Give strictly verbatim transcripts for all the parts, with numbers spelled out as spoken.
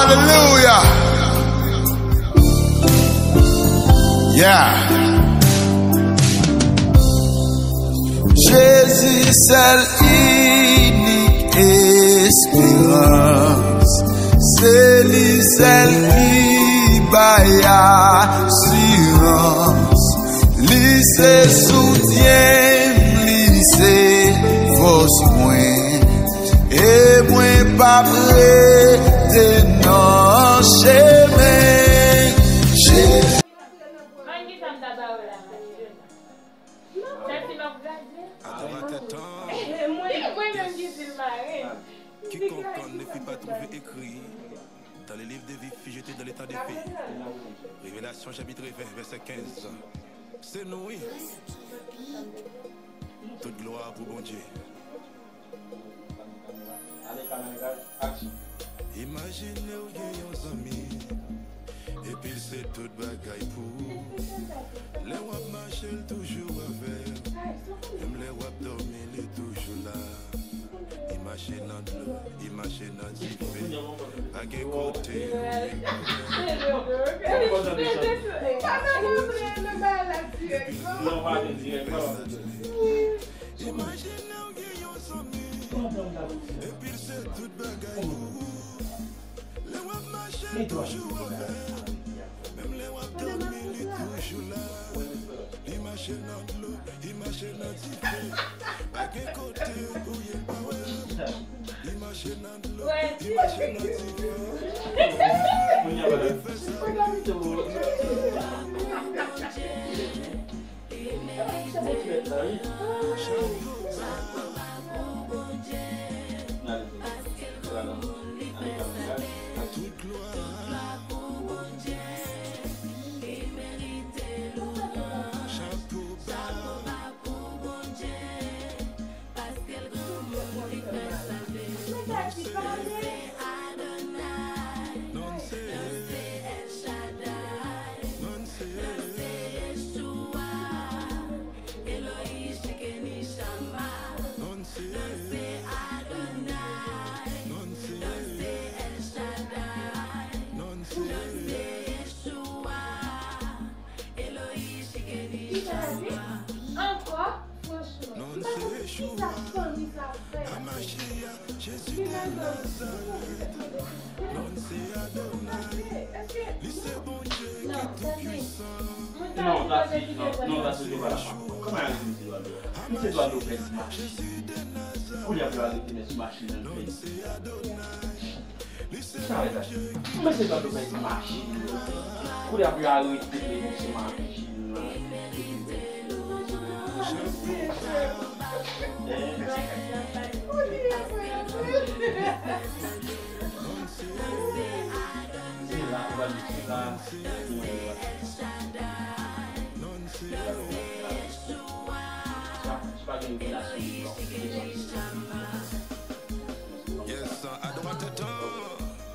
Alelouya. Yeah. Jezi sèl inik esperans, se li sèl ki bay asirans, li se soutyen m, li se fòs mwen. E mwen p ap rete nan chemen. Jezi. Mwen ki sa m ta ba w la, Matye? Sa se m ap gade. Adoratè tan. Mwen, mwen menm ki di l marenn. Quiconque ne fut pas trouvé écrit dans le livre de vie fut jeté dans l'étang de feu. Révélation chapitre vingt, verset quinze. Se nou wi. Tout glwa pou Bondye. Imajine w gen yon zanmi, epi l se tout bagay pou ou. Lè w ap mache, l toujou avè w. Menm lè w ap dòmi, li toujou la. Li mache nan dlo, li mache nan dife. Pa gen kote ou ye. Imajine w gen yon zanmi, epi l se tout bagay pou ou. Lè w ap mache, l toujou avè w. Menm lè w ap dòmi, li toujou la. Li mache nan dlo, li mache nan dife. Pa gen kote ou ye, l pa wè w. Li mache nan dlo, li mache nan dife. Li fè sa. Ki sa l ap di? Ankò? Franchman, m pa konn kisa fanmi sa ap fè. Li nan yon... Non, Tati, non, non, Tati, yo pa la pa. Kòman y al di misye Eduardo? Misye Eduardo pèdi machin. Kounye a pou yo arete mesye machin nan, l pèdi. Sa wè sa? Mesye Eduardo pèdi machin. Kounye a pou yo arete mesye machin nan. Yes, adoratè tan.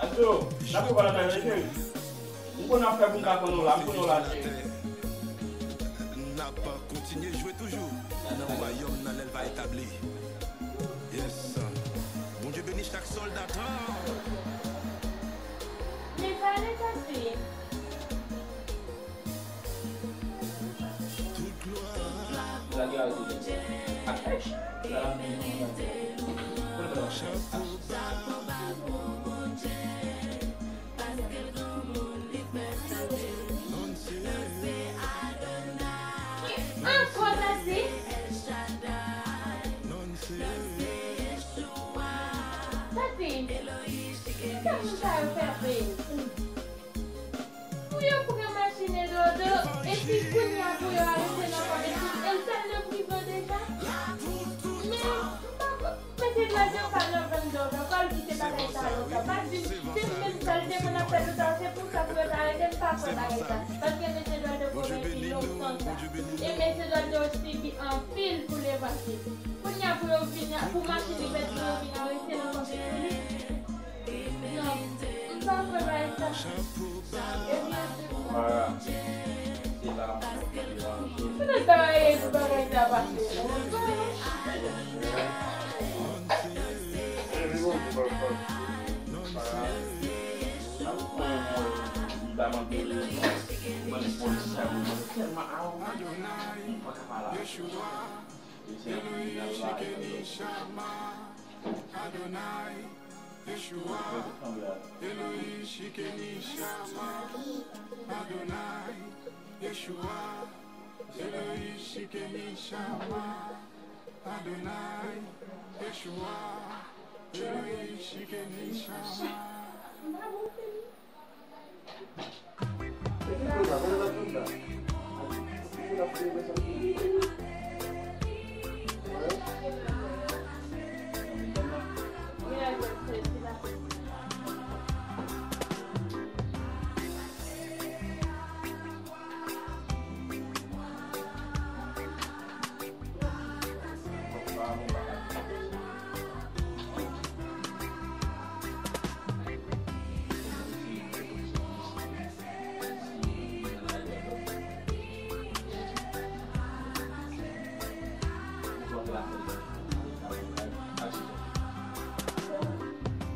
Aldo, n ap pale nan cheri. M konn ap fè pou m ka konn ou la, m konn ou la cheri. N ap kontinye jwe toujou. Pou wayòm nan lè l va etabli. Yes. Bondye beni chak sòlda tan. Men pale pase. Tout glwa. Sa gen al di ak pèch. Sa la. Ankò pase. Pase. Sa moun sa yo fè ap peye. Pou yo pran machin Eduardo, epi kounye a pou yo arete l ankò, epi l t al nan prizon deja. Men, m pa konn, mesye Eduardo pa nan vann dòg ankò, l kite bagay sa lontan. Pa di m, se menm sa l te konn ap fè lontan, se pou sa pou yo t arete l, m pa kwè bagay sa. Paske mesye Eduardo konvenki lontan sa. E mesye Eduardo sibi anpil pou levanjil. Kounye a pou yo vin, pou machin li pèdi pou yo vin arete l ankò, se pou li. Non, m pa kwè bagay sa. Ebyen, se pou... Mara, se la m ap mande w anje. Poutèt sa w ap di bagay sa pase. Mara, Laman de rezon, ou mande polis sa yo, mwen tèlman awogan, m pa ka pale avè w. E se yon moun ki nan lari. Adonai, Yeshua, Elohim Shikeni Shama, Adonai, Yeshua, Elohim Shikeni Shama, Adonai, Yeshua, Elohim Shikeni Shama.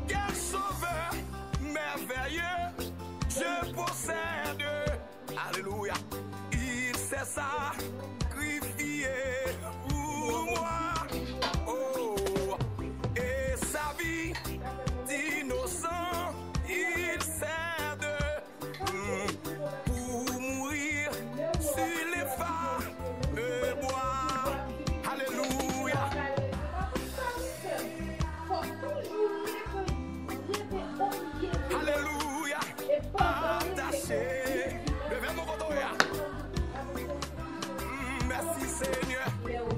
Quel sauveur merveilleux je possède. Alléluia. Il s'est sacrifié pour moi. Oh, et sa vie d'innocent, il cède, mm, pour mourir sur les fameux bois. Alléluia. Alléluia. Attaché. Levez mon koto ya. Mm, merci Seigneur.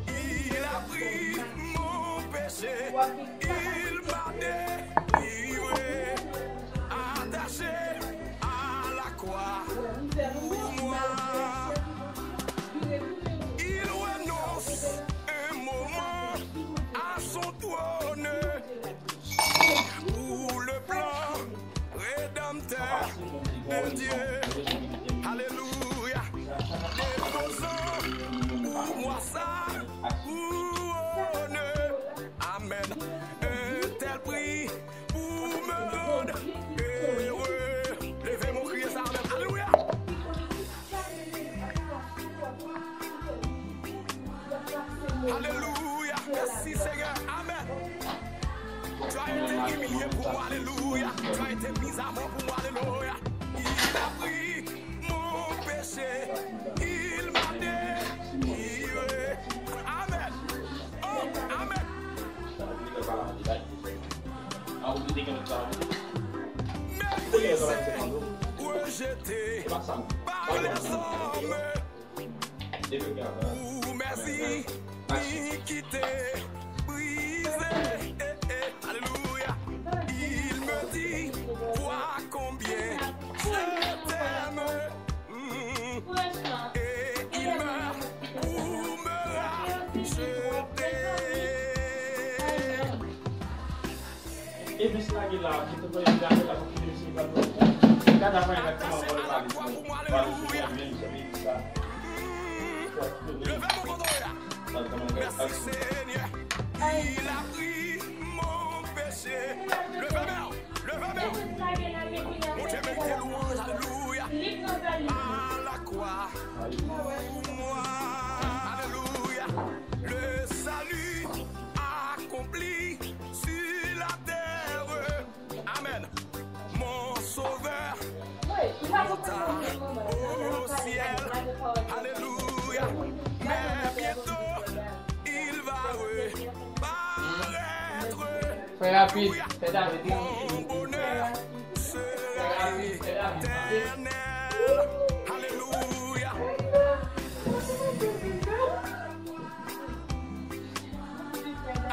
Il a pris mon péché. Il m'a délivré. Attaché à la croix pour moi. Il renonce un moment à son trône. Pour le plan rédempteur de Dieu. Alléluia. Déposant pour moi sa couronne. Amen. Un tel prix pour me rendre heureux. Levez mon cri, ça, amen. Alléluia. Merci Seigneur. Amen. Tu as été humilié pour moi. Alléluia. Tu as été mis à mort pour moi. Alléluia. Il a pris mon péché. Il m'a délivré. Amen. Oh, amen. Méprisé, rejeté par les hommes. Pour mes iniquités brisées, eh, eh, alléluia. Il me dit, vois combien je t'aime. Mm. Et il meurt pour me racheter. Epi sa ki la, ki te konnen ki la, la pou kite misye pa dwe. Gad avè egzakteman pou l pale sou, pale sou Bondye, misye vin sa. Leve mon koto ya. Merci Seigneur. Il a pris mon péché. Leve men w. Leve men w. Bondye merite lwanj, alelouya. À la croix pour moi. Alléluia. Le salut accompli sur la terre. Amen. Mon sauveur monta au ciel. Alléluia. Mais bientôt, il va reparaître. Fè rapid, fè rapid. Mon bonheur sera éternel. Alléluia.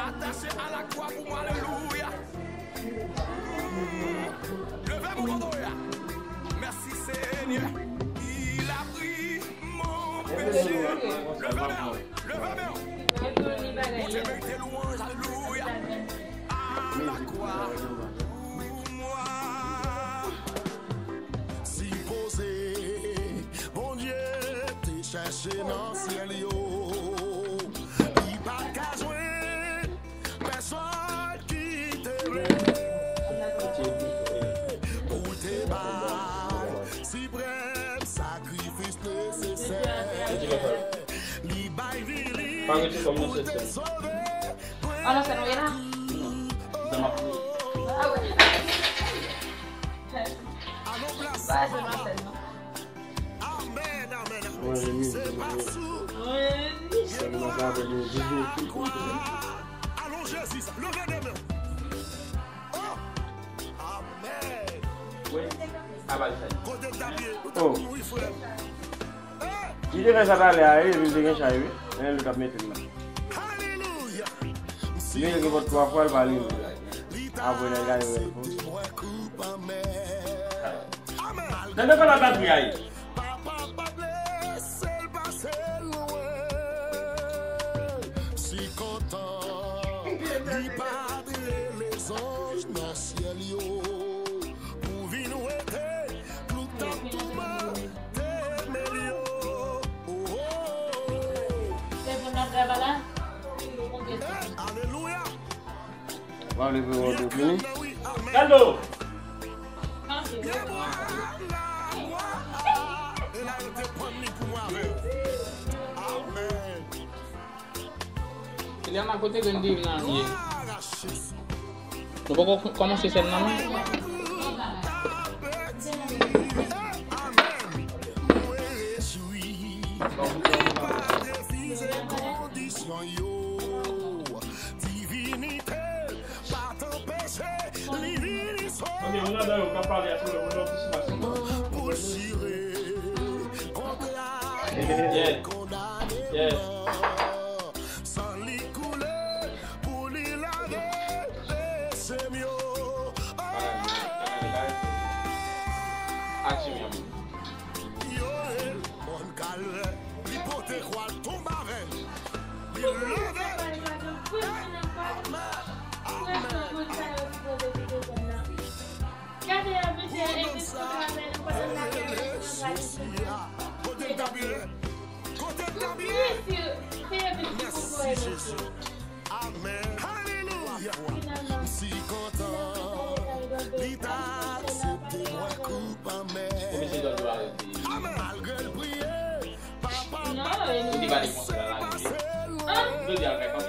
Attaché à la croix pour moi, alléluia. Leve mon koto ya. Merci Seigneur. Il a pris mon péché. Leve men w. Leve men w. Bondye merite lwanj, alléluia. À la croix pour moi. Sipoze Bondye te chèche nan syèl yo, li pa t ka jwenn pèsonn ki te vle pou l te bay. Si Pa rete kòm nan sèt sèn. An nan sèn ou ye la? Non. Nan m ap priye. Ah ouais. Pa rete nan sèn non. Mwen renmen, mwen renmen. Sèlman sa avè nou di Jezi. Alon Jezi, leve de men. Oh! Amèn. Wi. Abal chay. Kote w t ap ye? Ou te konn mouri, frè? Li te fè sa talè a, wi, epi li te gen chay, wi. Men li t ap mete l la. Alelouya. Li gen vòt twa fwa, li pa leve. Apre, nèg la leve l fò. Amèn. Tande kòlòt batri a ye. Papa pa t lese l pase lwen. Si kontan li pa t rele zanj nan syèl yo pou vin wete tout ap toumante men yo. Oh, oh. Telefòn nan travay la. Alelouya. W ap leve wòd ou fini. Caldo! Eliana, kote grenn diri nan ye? Nou poko kòmanse sèn nan menm? Divinite pa t anpeche li vini sove. Ok, youn ladan yo ka pale a sou le moun nan ti sou masin. Pou l chire kont la kondane san li koule pou li lave peche m yo. Aksyon, mi amor. Yo rele l Mòn Kalvè, li pote kwa l tonbe avè l. Li leve. Amèn. Amèn. Pou non sa, yo rele Mesi a. Kote l t ap ye? Kote l t ap ye? Mèsi, Jezi. Amèn. Alelouya. M si kontan. Li t aksepte mwen kou pa mè. Amèn. Malgre l priye, papa pa t lese l pase lwen. Li pa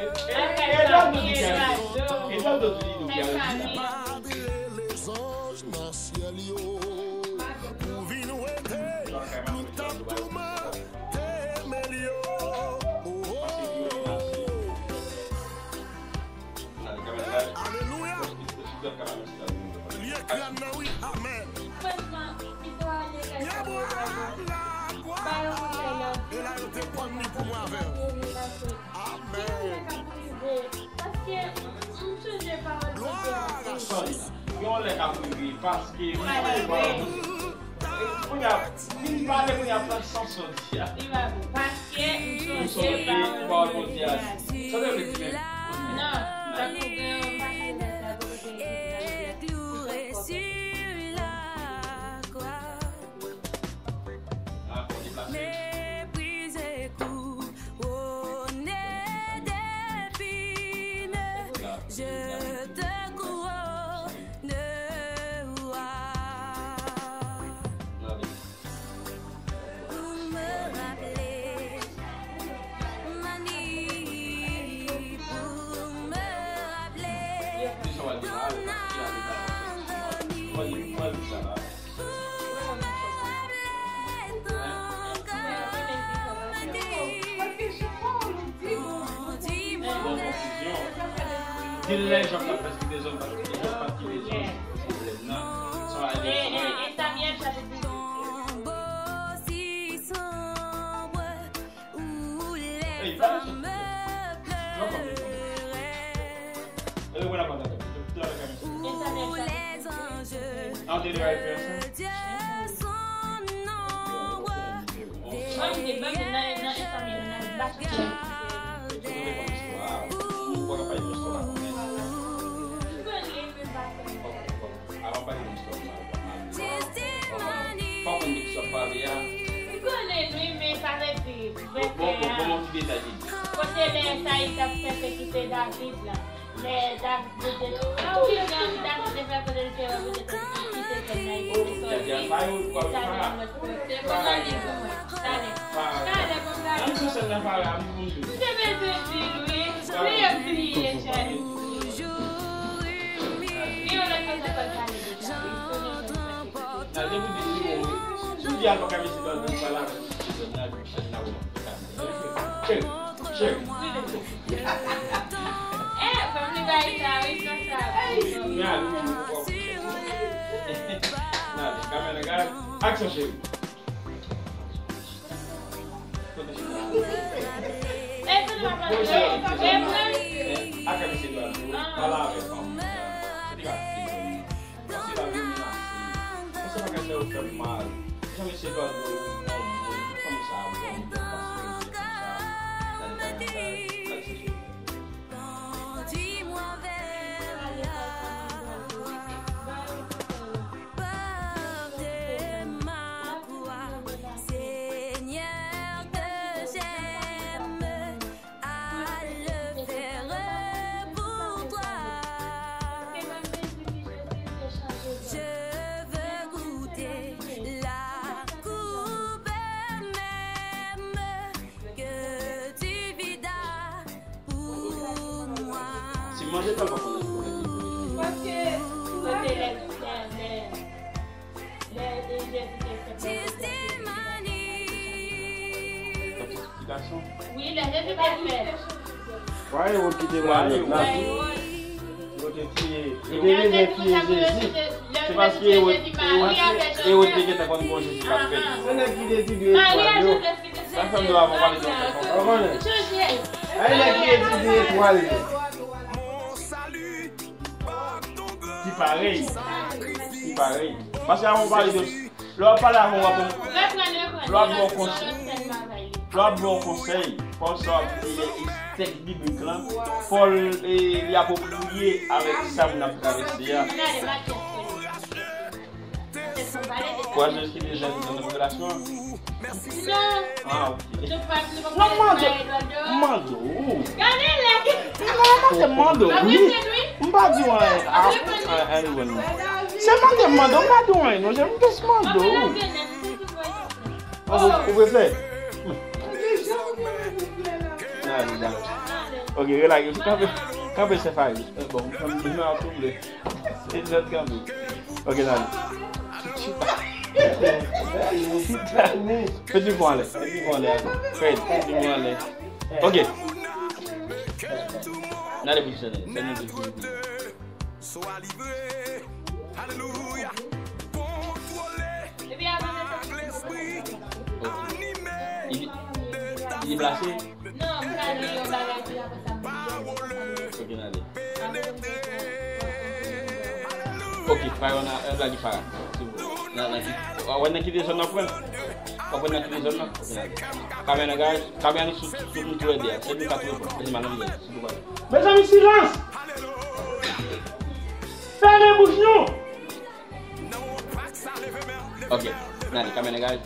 t rele zanj nan syèl yo pou vin wete nou t ap touman. Temel yo. Oh, oh. Alelouya. Li ekri anndan wi. Amèn. Li abwa lakwa. E la yo te pann li pou mwen avè l. Amèn. Glwa a Jezi. Yon lè k ap rive, paske m konnen pa. Kounye a, vin pale kounye a, pran sans ou di a. Paske m sonje pawòl Bondye a di. Sa te vle di menm? Non, tankou gen yon machin nan sa, pou te ekri nan Bib la. Méprisé, couronné d'épines, je te couronne roi. Pour me rappeler, mani, pour me rappeler ton avenir. Gen lè Jòb t ap pèsekite zòn, pa t kite zòn, pa t kite zòn pou pwoblèm nan. Sa va ede. Ey, pale sou. Non, non, non. E le wè la pa gade. Tout la gade. An te de ay fè sa. Ban m de, ban m de nan, nan Instagram, nan Instagram. Ou pa ka pale de istwa la. Avan pale de istwa la. Fòk mwen di ki sa pale a. M konnen wi, men sa vle di, vèsè a. Bon, bon, bon, bon, ti detay li di. Kote lè Esayi t ap pèsekite David la. Lè David te, ah wi, David te fè kote l te wè, kote l te kite zòn nan, li te sòti. Talè mwen, talè, talè, talè, bon, Ann fè sèn nan, Farah, m konn li. M te bezwen di l, wi. Men yo bliye, Charlie. Gen yon lòt kote kòl pale deja, wi. Nan depi di si bon, wi. Si w di al pa ka mete dwa nan pale avè l, si se nan, si se nan, wi. Cheri, cheri. Eh, fòm li bay sa, wi, sa, sa. Men al, wi, wi, wi. Nan, kamera, aksyon, cheri. Porte ma croix, Seigneur, que j'aime à le faire pour toi. Je veux goûter la coupe même que tu vidas pour moi. Si manje pa konn pou lè. Paske kote lè, lè, lè, lè Jezi te fè Testimony. Wi, lè Jezi te fè. Wa Ewòd ki te pran lòt la. Yo te tiye, yo te bezwen tiye Jezi. Se paske Ewòd, Ewòd, Ewòd te gentan konn bon Jezi k ap fèt. Se nèg ki te di de etwal yo. Sa fè m dwe avè w pale de yon fè konsa. Ou konnen? Ay, nèg ki etidye etwal yo. Ki parèy. Ki parèy. Paske avè w pale de, lè w ap pale avè w, w ap, lè w ap ba w konsèy. Lè w ap ba w konsèy, fò sa w ap di tèks biblik lan, fò l, e, li apwopriye avèk sa moun ap travèse a. Kwa Jezi ki te jwenn nan revelasyon an? Non. Ah, ok. Non, m mande, m mande w. Gade lè ki. Non, m mande, m mande w, wi. M pa di w anyen. Ah, ah, anyway, non. Se mande, m mande w, m pa di w anyen, non, je m just mande w. Ou, ou prefere? Nan, nan. Ok, relax. Kanpe, kanpe, chèf Ayou. Eh, bon, m, m, m, m, Se lòt kanpe. Ok, n ale. Fè ti fon anlè. Fè ti fon anlè. Fè ti fon anlè. Ok. N ale pou ti sèn. Sèn nou te fini. Ok. Li, li deplase? Non, m ka li yon bagay, pi apre sa, m di. Ok, n ale. Ok, Farah, on a, euh, blague Farah, s'il vous plaît. Nan, nan ki, w ap nan kite zòn nan, frè? W ap nan kite zòn nan? Ok, n ale. Kamera nan garaj, kamera nou sou, sou nou tou lè de a. Se nou ka tou, se mal nan. Mezanmi, silans! Fèmen bouch nou! Ok, n ale, kamera nan garaj.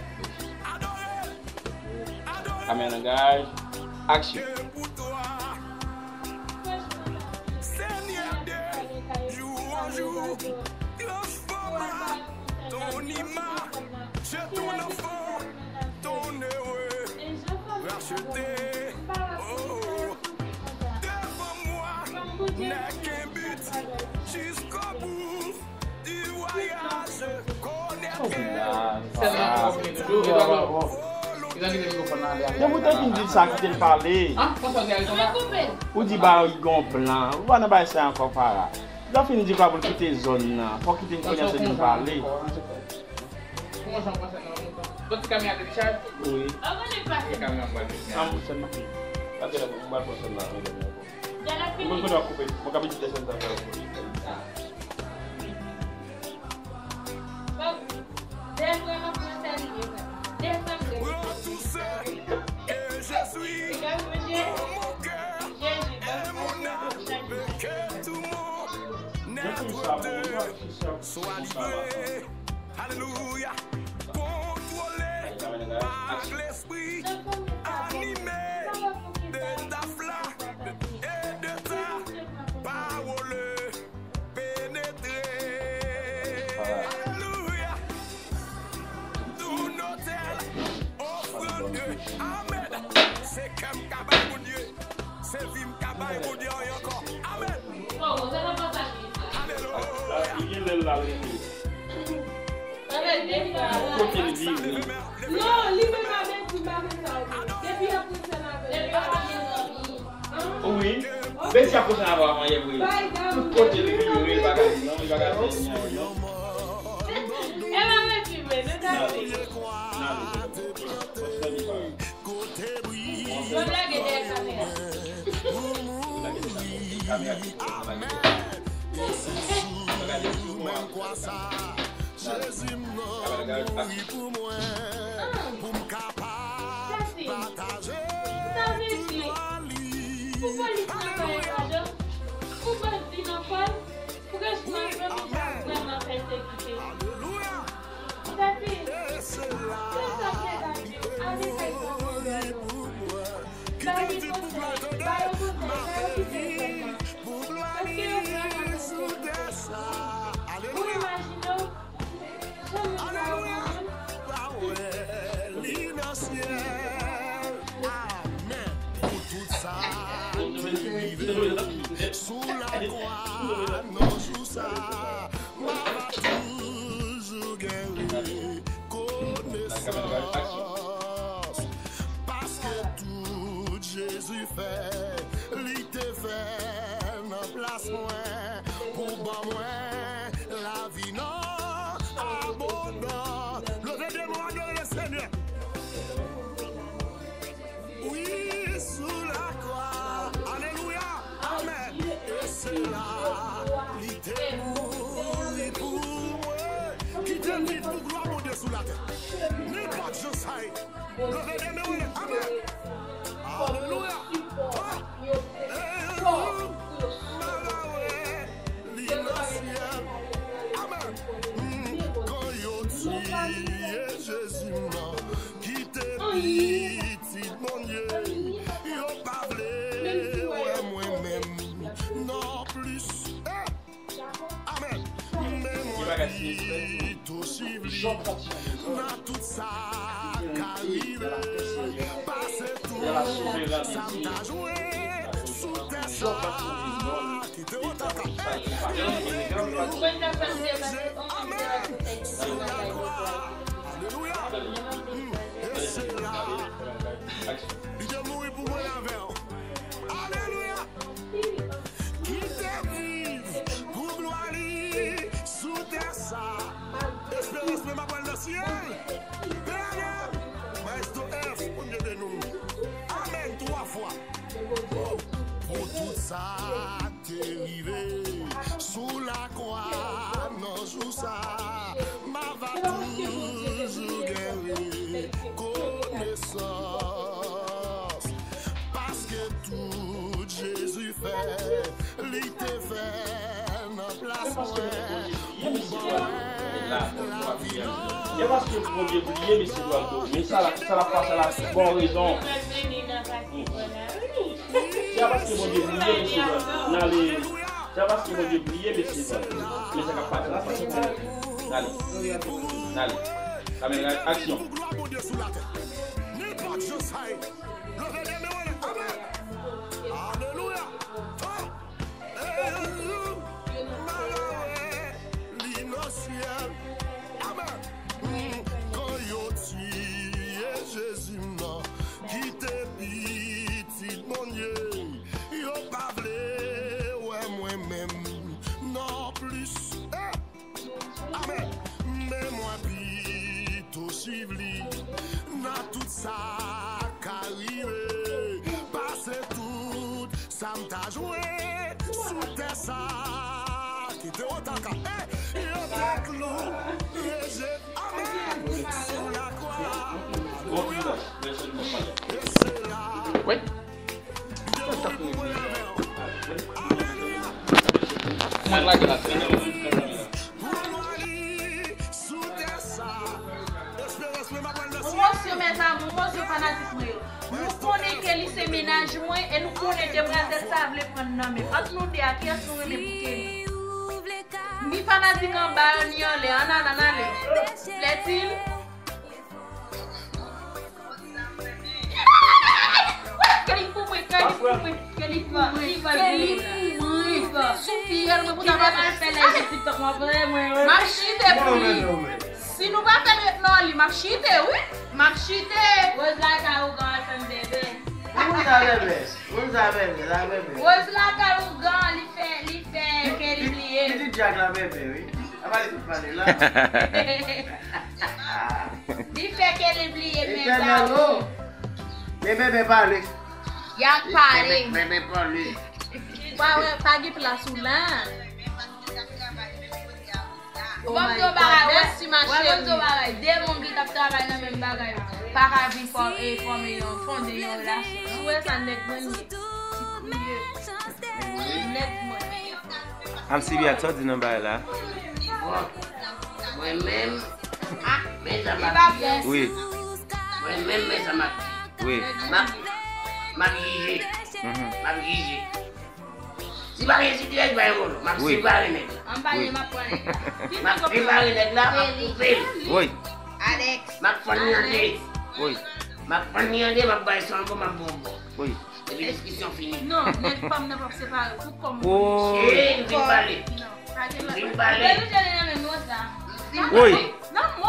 Kamera nan garaj. Aksyon. Sèlman trwa minit, wi, e pa bon. Li ta kite mikwofòn nan ale avè l. Depi w te fin di l sa, kite l pale. Ah, konsa w di ale konsa? Ou di ba li gon plan. Ou pa nan bay sa ankò, Farah. Lè w fin di pa pou l kite zòn nan, fò w kite l kounye a, se li pale. Kòman sa w panse nan yon moto? Bon, ti kamyon a dechaje? Wi. An mwen li pase. Ti kamyon an pral dechaje. An mwen sèlman. Gade la, mwen pral pran sèlman. Mwen konnen w ap koupe. Mwen ka pedi desann sa fè w. Alelouya. Kontwole ak lespri, anime de taf la e de ta pawòl. Penetre. Alelouya. Tou notèl, ofrann, amèn. Kote l viv? Non, li menm avèk ou, pa konn sa ou ye. Depi apre sè l avèk ou. Wi. Besi a pwochen avè w avan yè, wi. Tout kote li vini, wi, li pa ka di non, li pa ka fè anyen, non. E pa menti vre, nou ta di. Yo lage dèyè kamera. Kamera ki lage dèyè. Lage sou mwen. Jezi mouri pou mwen, pou m kapab pataje glwa li. Alelouya. Amen. Alelouya. E se la li te mouri pou mwen. Ki te viv pou glwa, tande. Maten li viv pou glwa li sou tè sa. Alelouya. Alelouya. Pawòl li nan syèl. Amèn. Pou tout sa ki rive sou lakwa nan jou sa, m ava toujou gen rekonesans. Paske tout Jezi fè, li te fè nan plas mwen, pou ban mwen lavi nan abondans. Leve de men, adore le Senyè. Wi, sou lakwa. Alelouya. Amèn. E se la li te mouri pou mwen. Ki te viv pou glwa Bondye sou latè. Nenpòt jan sa ye. Leve de men, rele. Amèn. Alelouya. Oh. Hey, oh. Mwen wè li nan syèl. Amèn. Mm, kan yo tiye Jezi m nan, ki te pitit Bondye, yo pa vle wè mwen menm non plis. Eh! Amèn. Men mwen pito swiv li nan tout sa k a rive. Pase tout sa m ta jwe sou tè sa. Kite w tanka. Amèn. Sou lakwa. Alelouya. Mm. E se la. Li te mouri pou mwen avè w. Alelouya. Ki te viv pou glwa li sou tè sa. Esperans mwen m ap pral nan syèl. Dènye, Maestro F, Bondye beni w. Amèn, twa fwa. Pou tout sa k te rive sou lakwa nan jou sa, m ava toujou gen rekonesans. Paske tout Jezi fè, li te fè nan plas mwen, pou ban mwen lavi nan. E paske Bondye bliye mesye Edouardo, men sa la, sa la pase la, bon rezon. Se pa paske Bondye bliye mesye Edouardo, n ale. Se pa paske Bondye bliye mesye Edouardo, men sa k ap pase la, pase pou nou. N ale. N ale. Kamera, aksyon. Nenpòt jan sa ye. Leve de men w anlè. Amèn. Alelouya. Oh. Hey, m a wè li nan syèl. Amèn. Mm, kan yo tiye Jezi m nan, ki te pitit Bondye, yo pa vle wè mwen menm non plis. Eh! Amèn. Men mwen pito swiv li nan tout sa k a rive. Pase tout sa m ta jwe sou tè sa. Kite w tanka. Eh, yo te klou, rejte. Amèn. Sou lakwa. Alelouya. E se la. Wi. Mwen lage la tèt. Yon mòso, mes amours, yon mòso fanatik mwen yo. Nou konnen ke li se mennaj mwen e nou konnen demwazèl sa vle pran nan men. Ant nou de a, kiyès nou renmen pou Kelly? Ni fanatik anba yo, ni anlè. Ann ale, ann ale. Lètil. Kelly pou mwen, Kelly pou mwen, Kelly pou mwen, Kelly pou mwen, Kelly pou mwen. Sou fiyèl Mwen pou sa pase. Kite m al fè live sou TikTok mwen, apre mwen. M ap chite pou li. Si nou pa fè l ret nan li, m ap chite, wi. M ap chite. Rose lakay ougan al fè m bebe. Moun sa bebe. Moun sa bebe, sa bebe. Rose lakay ougan, li fè, li fè ke li bliye. Pitit Jack la bebe, wi. A pa li tout pale la. Li fè ke li bliye, men Etènèl, o. Men bebe pale. Y ap pale. Bebe, bebe pale. Pa wè, pa gen plas ou la. Ou pa m di yon bagay, wè, wè, m di yon bagay, de moun ki t ap travay nan menm bagay yo pa ka vin fò-, e, fòme yon, fonde yon relasyon. Si w wè sa, nèg mwen ye. Nèg mwen. Alcibiade, sa w di nan bagay la? Bon, mwen menm, men sa m ap di. Wi. Mwen menm, men sa m ap di. Wi. M ap, m ap jije. Mhm. M ap jije. Si pa gen sitirèz, pa gen vòlò. M ap separe nèg la. Wi. M ap separe nèg la, m ap koupe l. Wi. M ap fann li an de. Wi. M ap fann li an de, m ap bay sa yon bò, m ap ba w yon bò. Wi. Epi diskisyon fini. Non, nèg pa m nan p ap separe pou kòm. Oh. Cheri, m fin pale. Non, pa gen lòt. M fin pale. Wi. Nan men w.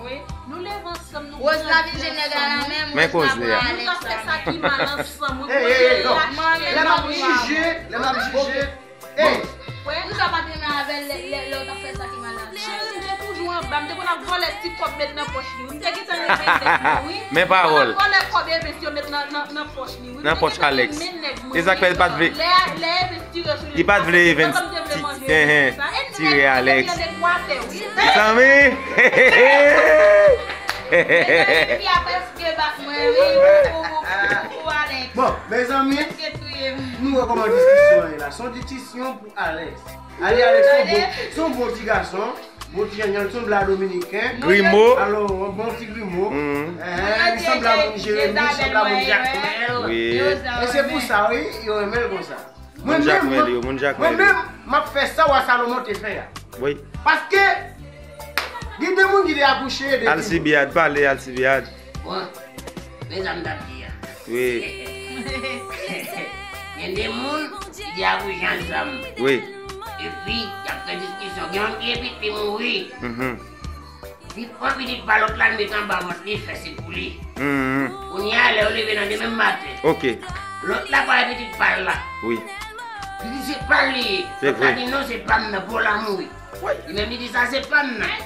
Wi. Nou leve ansanm, nou grandi ansanm. Rose la vin jwenn nèg la nan men m, Rose la pran Alex la. Nou t ap fè sa ki mal ansanm. Ey, ey, ey, non. Lè m ap jije, lè m ap jije. Ey. Wè, ou sa pa t renmen avè l lè, lè, lè w t ap fè sa ki mal la. Cheri, m te toujou anba, m te konn ap vòlè ti kòb met nan pòch li. M te gentan renmen nèg mwen, wi. Men pawòl. M konn ap vòlè kòb envesti yo met nan, nan, nan pòch li, wi. Nan pòch Alex. E sa k fè l pa t vle. Lè, lè envesti yo sou li pa t vle event ti, ti, ti, tire Alex. Mezanmi! Epi a prèske bat mwen, wi, pou, pou, pou, pou Alex. Bon, mezanmi, nou wè kòman diskisyon an ye la. Se yon diskisyon pou Alex. Ale, Alex, se yon bon, se yon bon ti gason. Bon ti janjanl, se yon blan dominiken. Grimo. Alò, yon bon ti grimo. Mhm. Eh, li sanble a moun Jeremi, li sanble a moun Jakmèl. Wi. E se pou sa, wi, yo renmen l konsa. Moun Jakmèl yo, moun Jakmèl yo. Mwen menm, m ap fè sa wa Salomon te fè a. Wi. Paske, gen de moun ki te akouche de Alcibiade, pale, Alcibiade. Bon, men sa m t ap di a. Wi. Gen de moun ki te akouche ansanm. Wi. Epi, y ap fè diskisyon. Gen youn ki epi te mouri. Mhm. Li pran pitit pa lòt la, li met anba vant li, fè se pou li. Mhm. Kounye a, lè yo leve nan demen maten, ok, lòt la pa wè pitit pa l la. Wi. Li di se pa l li ye. Lòt la di non, se pa m nan, pa w la mouri. Wi. Li menm li di sa se pa m nan.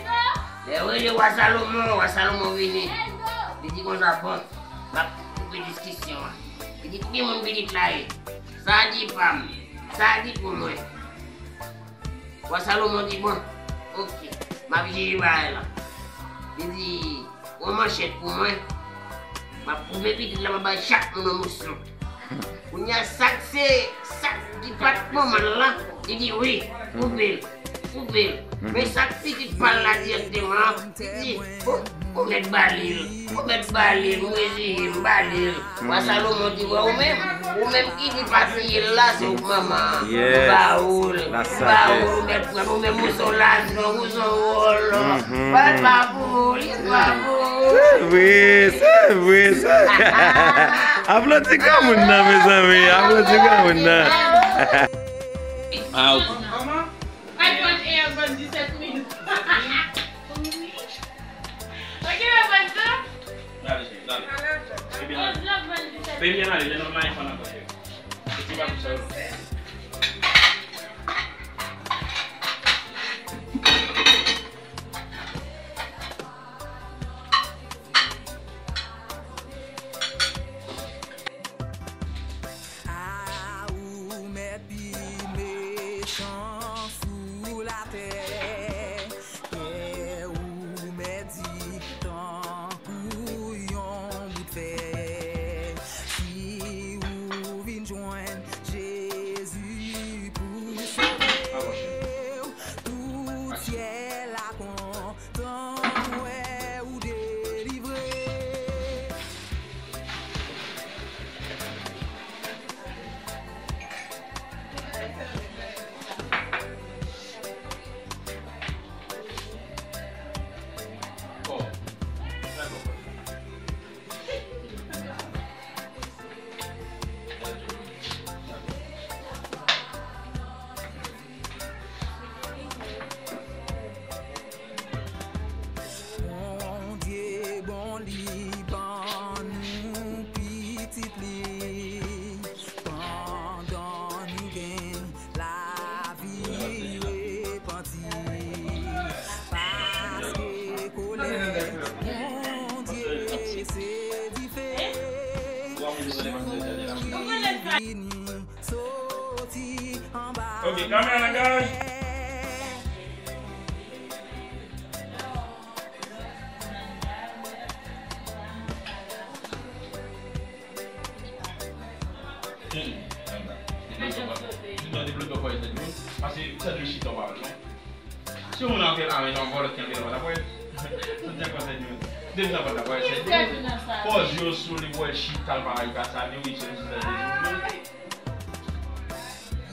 Lè yo rele wa Salomon, wa Salomon vini. Li di konsa, bon, m ap koupe diskisyon an. Li di ki moun pitit la ye? Sa di pa m, sa di pou mwen. Wa Salomon di, bon, ok, m ap jije bagay la. Li di, pran manchèt pou mwen, m ap koupe pitit la, m ap bay chak moun yon moso. Kounye a, sa k se, sa k di pa t manman l la, li di, wi, koupe l, koupe l. Men sa k pitit pa l la dirèkteman, li di, o, ou mèt ba li l, ou mèt ba li l, m reziye m, ba li l. Wa Salomon di, wè ou menm, ou menm ki di pa tiye l la, se ou k manman an. M ba ou l, m ba ou l, ou mèt pran l, ou menm ou se yon ladran, ou se yon vòlò. Bagay pa pou ou, li pa pou ou. Se vre, se vre, se vre. Aplodi granmoun nan, mezanmi, aplodi granmoun nan. Ah, ok. Kòman? Ay, mwen, e, mwen, disèt minit. Ok, mwen, mwen, Gale, cheri, gale. Fè byen ale. Fè byen ale, lè n ap maye fann ankò, cheri. Piti pa pou sa yo. A ou mèt pi mechan sou latè. Kè ou mèt di tankou yon bout fè. Si ou vin jwenn Jezi, Kamera degaj. Hmm. Devlope kò, devlope kò, pase sèt jou chita w pa wè l non. Si yon moun antre la, men nan vòlò ki antre la, w ap wè. Sèt jou nan vòlò, w ap wè. Pòz yo sou li, w ap wè chita l pa rive a sa, men wi, se chita l.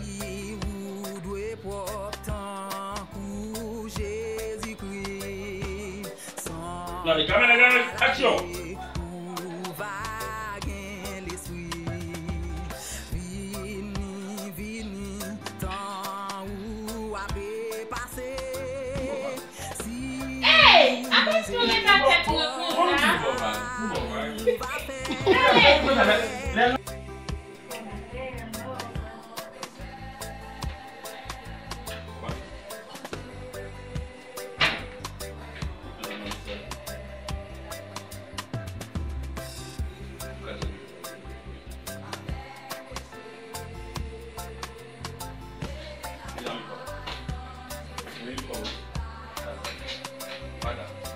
Ki ou dwe pwòp tankou Jezikri. Gade, kamera degaj, aksyon! Ou va gen lespri. Vini, vini, tan ou ape pase. Si Hey! Atann, yon leta tèt mwen konsa. Hey!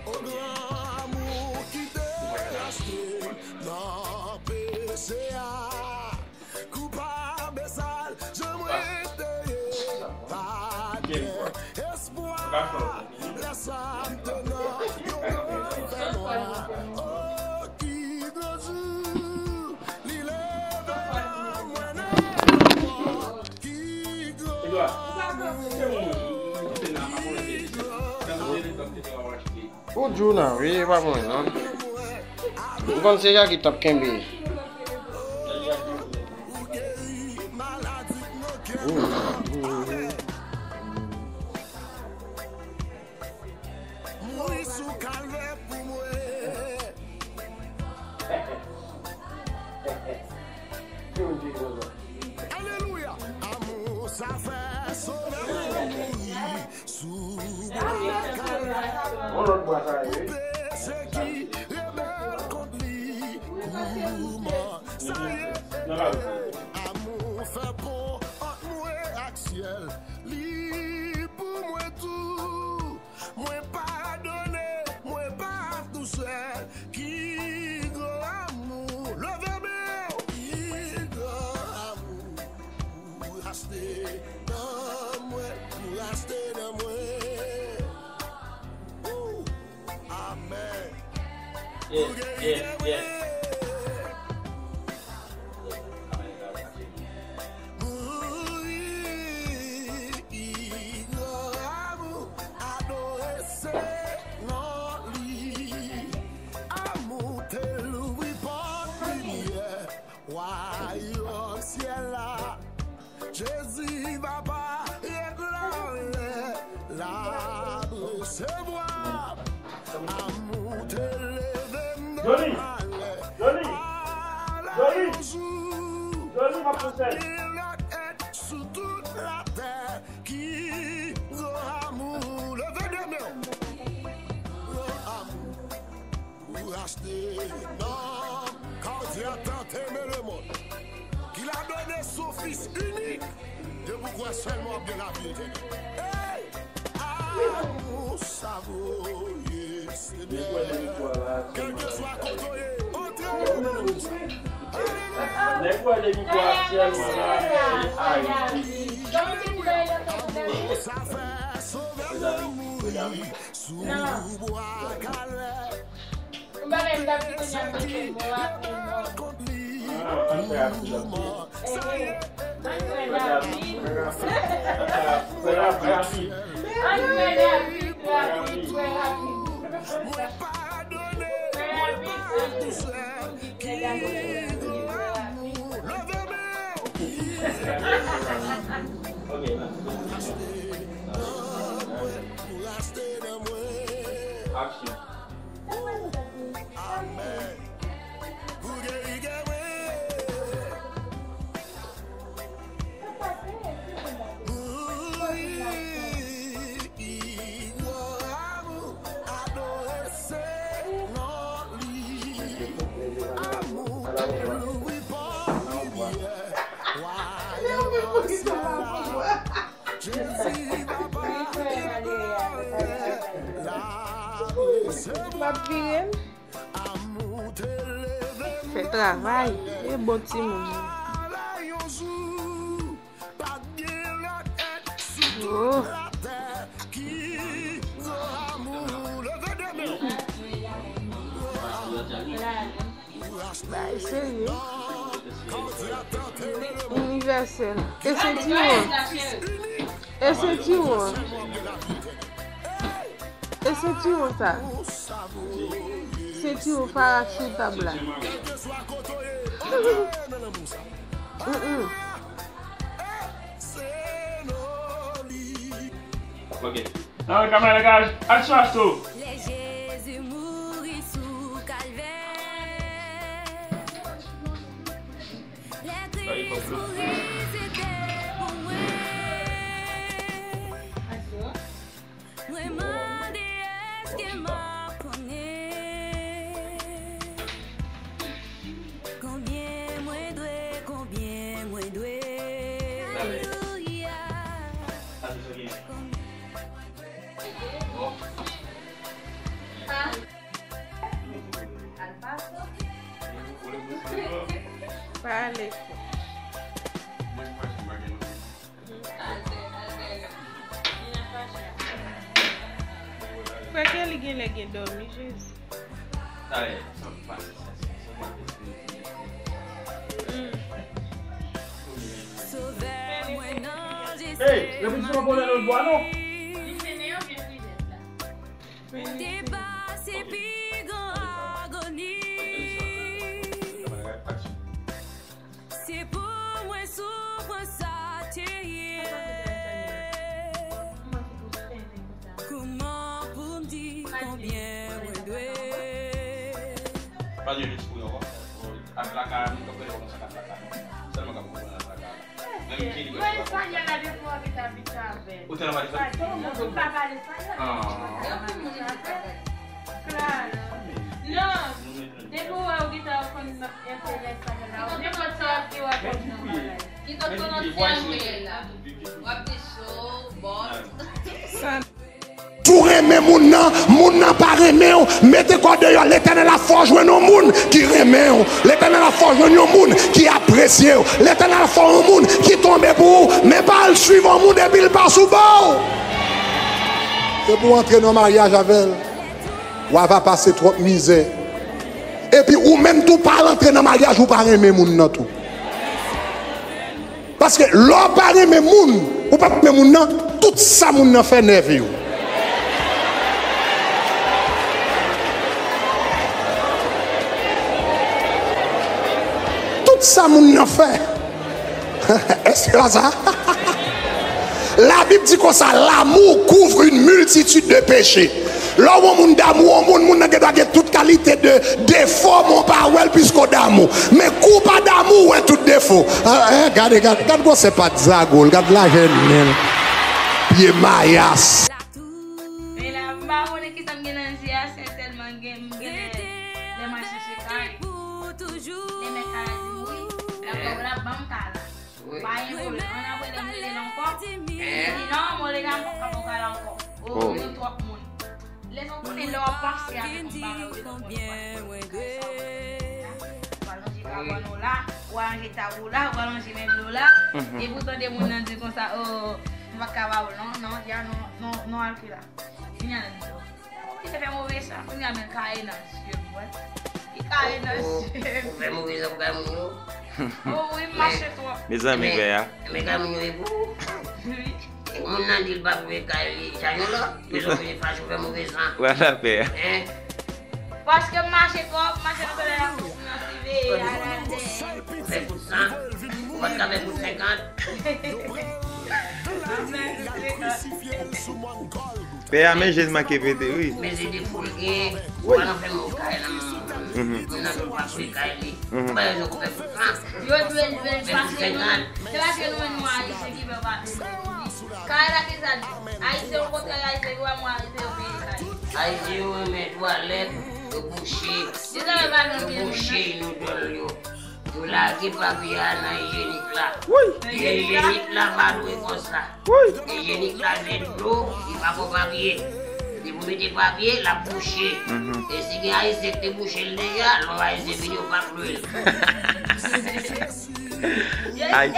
O gran amou ki te rachte nan peche a. Koupab e sal, jan mwen te ye, pa t gen espwa. Lè sa m te nan yon gran fènwa. O, ki gran jou li leve ban mwen nan lanmò. Ki gran amou, ki gran. Ou Djouna, wi, e pa mwen, non. M konn se Jackie t ap kenbe. Mouri sou kalvè pou mwen. Alelouya! Amou sa fè Sovè mwen mouri. Sou bwa kalvè, pou peche ki rebèl kont li, kouman sa ye? Amou fè pon ant mwen ak syèl, li pou mwen tou. Mwen padone, mwen pa tousèl. Ki gran amou, leve men w. Ki gran amou. Ou rachte nan mwen, ou rachte nan mwen. Ou, amèn. Yeah, yeah, yeah. Mouri, ki gran amou, adore se non li. Amou te louvri pòt limyè. Wayòm syèl la, Jezi va parèt la, lè l ap resevwa. Amou te leve m nan malè. Alè yon jou, pa gen lòt èt sou tout latè ki gran amou. Leve de men w. Gran amou. Ou rachte nanm, kawotye a tante men lemonn, qu'il a donné son Fils unique, ke pou kwè sèlman w ap gen lavi etènèl. Hey! Amou sa voye Senyè, kèlkeswa kote w ye, antre nan amou sa. Alelouya! Nèg wè depi kwa sèlman la, se Ayiti. Amou sa fè Sovè mwen mouri sou bwa kalè. Ou bagay m t ap di kounye a, mwen fè mò a, mò. Ann fè rapid, ann fè rapid. Ann fè rapid, rapid, rapid, rapid. Fè rapid, ann fè rapid. Leve men w. Ok, nan. Action. Amèn. Pou geri kè mwen. Mouri, ki gran amou, adore se non li. Amou te louvri pòt limyè. Wayòm syèl la. M ap vire m. Fè travay. E bon timoun. Oh. Bay serye. Inivèsèl. E sentiwon. E sentiwon. E sentiwon sa. Sentiwon parachoutab la. Mm, mm. Ok. Nan kamera degaj, aksyon asto. Lè Jezi mouri sou Kalvè, lè Kris mouri, se te pou mwen. Mwen mande, èske m ap konnen konbyen mwen dwe, konbyen mwen dwe? Alelouya. Konbyen mwen dwe, konbyen mwen dwe? Pale. Frè Kelly genlè gen dòmi, Jezi. Hey, repetition pou lè lòt bwa non. Te pase pi gran agoni. Se pou mwen soufrans sa te ye. Kouman pou m di konbyen mwen dwe? Pa gen lespri ankò. Ak lakay, moun k ap rele w konsa k ap lakay. Sèlman k ap konprann ak lakay. Menm Kelly, mwen espanyòl la depi w abite avè. Ou te nan pale espanyòl? Ou pa pale espanyòl? Ah. Claro. Non. Depi w wè w gentan konn entèlè espanyòl la, nenpòt sa w ap di w ap konprann bagay. Ki kote w ap di anglè la? W ap di so, boss. Tou renmen moun nan, moun nan pa renmen w, mete kò w deyò. Letènèl ap fè w jwenn yon moun ki renmen w. Letènèl ap fè w jwenn yon moun ki apresye w. Letènèl ap fè w yon moun ki tonbe pou ou, men pa al swiv yon moun epi l pa sou bò w. Se pou w antre nan maryaj avè l. W a va pase twòp mizè. Epi ou menm tou pa al antre nan maryaj ou pa renmen moun nan tou. Paske lè w pa renmen moun, ou pa renmen moun nan, tout sa moun nan fè nève w. Tout sa moun nan fè. Èske la sa? Labib di konsa, l'amour couvre une multitude de péchés. Lè w wè yon moun damou, yon moun, moun nan gen dwa gen tout kalite de defo, men w pa wè l piske w damou. Men kou w pa damou, w wè tout defo. Ah, eh, gade, gade, gade gwosè pat Zagol, gade lajè men l. Pye mayas. Men la, m pa konnen kisa m gen nan je a, sètèlman gen, m gen lè, lè m al chèche kay. Lè mèt kay la di m wi, l ap, l ap ban m kay la. Wi. Pa gen pwoblèm. Ann apre lè m rele l ankò, li di non, Molena, m p ap ka ba w kay la ankò. Oh, gen twòp moun. Lè sa w konnen lè w ap panse avèk yon bagay, ou te konn konn ou pral fè kay sa, ou pral lonje kabann ou la, ou pral lonje tab ou la, ou pral lonje mèb ou la. Mhm. Epi w tande moun nan di konsa, oh, m p ap ka ba w l non, non, ya non, non, non, al ki la. Kounye a l di, oh, ou kite fè move san, kounye a men kaye nan zye m, wè. Li kaye nan zye m. Ou fè move san pou kay moun yo? Oh wi, m mache twòp. Mezanmi, pè a. Men kay moun yo e pou ou. Wi. Moun nan di l pa pou e kay li, jan yo la. Bezwen vini fache ou fè move san. Wè sa pè a. Hein? Paske m mache twòp, m mache nan solèy la, fòk m nan siveye a la tè. Fè kout san. Ou pa t ka fè kout senkant. Pè a, men je l manke pete, wi. Men se defo l gen. Ou pa nan fè move kay nan moun nan tou pa pou e kay li. Mhm. Ou pa bezwen koupè kout san. Yo dwe l, dwe l pase nou. Se paske nou menm nou Ayisyen ki fè pa. Kay la ki sa? Ayisyen yo kontrè Ayisyen yo, mwen Ayisyen yo peye kay. Ayisyen yo renmen twalèt, yo bouche, yo bouche inodòl yo. Yo lage papye a nan ijyenik la. Wi. Ijyenik la pa dwe konsa. Wi. Ijyenik la se dlo, li pa bon papye. Depi w mete papye, l ap bouche. Mhm. E si gen Ayisyen ki te bouche l deja, lè w Ayisyen vini, yo p ap lwe l. Ay.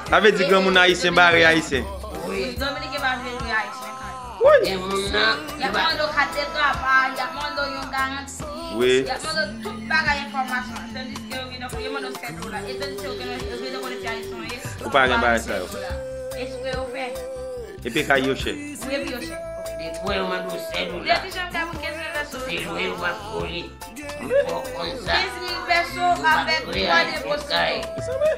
Sa vle di granmoun ayisyen bare Ayisyen. Wi. Dominiken pa vle lwe Ayisyen kay. Wi. Gen moun nan, y ap mande w kat de travay, y ap mande w yon garanti, wi, y ap mande w tout bagay enfòmasyon. Tandiske yo gen, yo mande w sèt dola. E tandiske yo gen, yo gen konnen se Ayisyen w ye. Ou pa gen bagay sa yo. Espre yo fè. Epi kay yo chè. Wi, epi yo chè. Depi yo mande w sèt dola. Depi jan m ka pou kenz mil peso. Se lwe yo p ap kole. Fò konn sa. Kenz mil peso avèk twa depo sou do.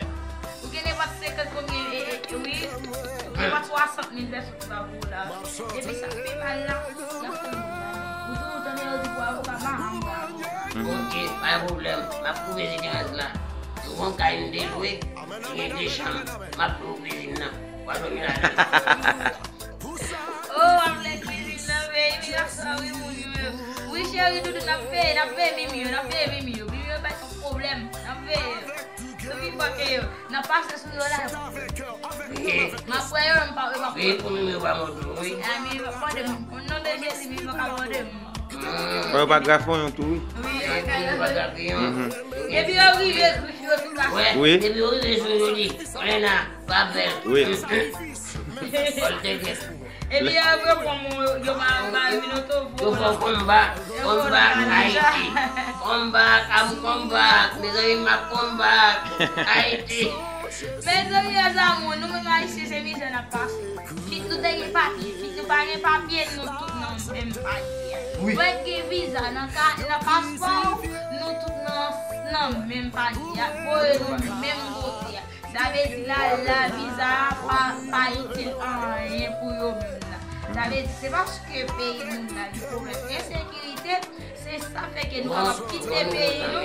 Ou gen nenpòt senkant konbyen, e, e, wi. Ou gen nenpòt swasant mil peso ki pa pou ou la. Epi sa pi mal la, y ap fè moun gade. Ou toujou tande yo di pou avoka pa janm ba avoka. Mhm. Ok, pa gen pwoblèm. M ap koupe diferans la. Nou gon kay m te lwe, ki gen de chanm. M ap lwe w kizin nan. W a dòmi ladan. Oh, w ap lè kwizin nan, men imilyasyon wi moun yo. Wi cheri, doudou, n ap veye, n ap veye mimi yo, n ap veye mimi yo. Mimi yo bay yon pwoblèm, n ap veye yo. Yo pi fò ke yo, n ap pase sou yo la. M ap wè yo, m pa, yo p ap. Veye pou mimi yo pa mòde w, wi. A, mimi p ap mòde m. O non de Jezi, mimi p ap mòde m. Bon, yo pa grafonyon tou, wi. Wi, yo pa grafonyon. Mhm. Epi yo rive, grif yo tou kase. Wi. Epi yo rive sou yo di, Olena, pa bèl. Wi. Fò l te gen. Epi apre kòm yo pa, yo pa vin otovo. Yo fè w come back, come back Ayiti. Come back, I'm come back. Mezanmi, m ap come back Ayiti. Mezanmi, mezanmi, nou menm Ayisyen se mizè n ap pase. Kit nou te gen papye, kit nou pa gen papye, nou tout nan menm panye a. Wi. Fèk gen viza nan ka, nan paspò, nou tout nan, nan menm panye a. Voye nou menm kote a. Sa vle di la, la viza a pa, pa itil anyen pou yo menm la. Sa vle di se paske peyi moun la gen pwoblèm ensekirite, se sa fè ke nou kapab kite peyi nou.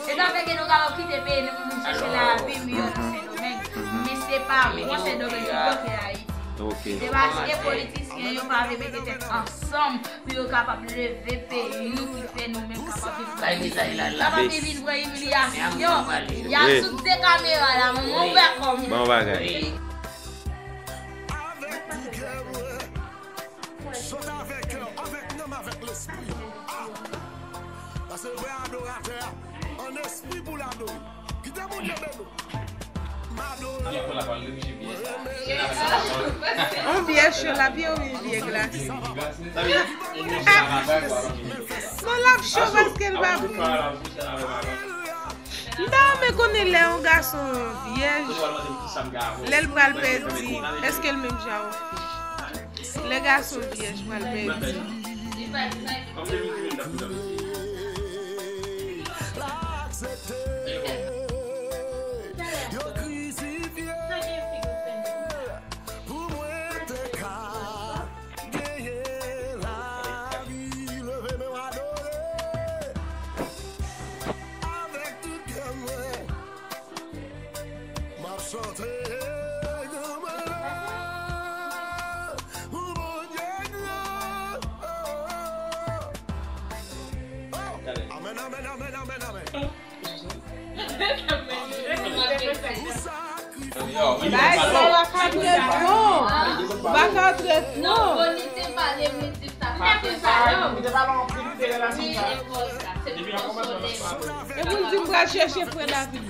Se sa fè ke nou kapab kite peyi nou pou vin chèche lavi miyò nan Sendomeng. Men se pa bon Sendomeng ki bloke Ayiti. Se paske politisyen yo pa vle mete tèt ansanm pou yo kapab leve peyi nou ki fè nou menm kapab viv. Kapab vin vre imilyasyon. Y ap sou de kamera la, mwen, mwen ouvè kò m. Bon bagay. Avèk tout kè mwen, chante avèk kè, avèk nanm, avèk lespri. A! Paske vrè adoratè a, an espri pou l adore. Kite Bondye beni w. On byè cho, l ap yon wi byè glas. Non, l ap cho paske l pa bon. M ta renmen konnen lè yon gason vyèj, lè l pral pèdi, èske l menm jan avè w? Lè gason vyèj pral pèdi. Yo krisifye pou mwen te ka genyen lavi. Leve men w adore avèk tout kè mwen. M ap chante granmèt la pou Bondye gran. Oh! Amèn, amèn, amèn, amèn, amèn. Bay sa la ka trè bon. Ba ka trè bon. Epi l di m pral chèche frè David.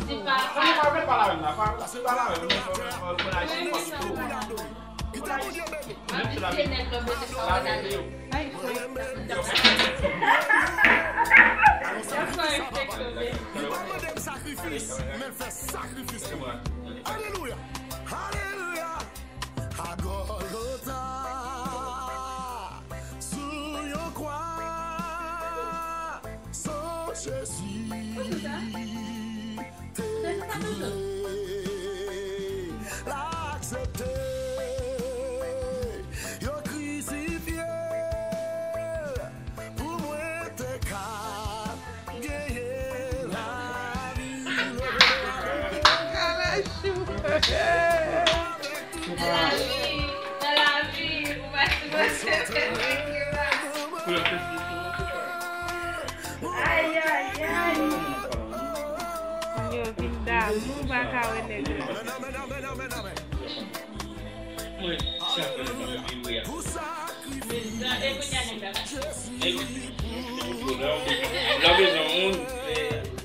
Ay, frè. Li pa mande m sakrifis, men l fè sakrifis pou mwen. Alelouya! Alelouya! A Gòlgota, sou yon kwa, san Jezi te koule, l aksepte yo krisifye pou mwen te ka genyen lavi. Kalachou. Nan lavi, nan lavi, ou pa sipoze te vle ke lavi. Ay, ay, ay. Yo, Ou pa ka wè nèg la. Mwen, chak lè m ap vibre a. E kounye a nèg la pa. Nèg, la bezwen moun,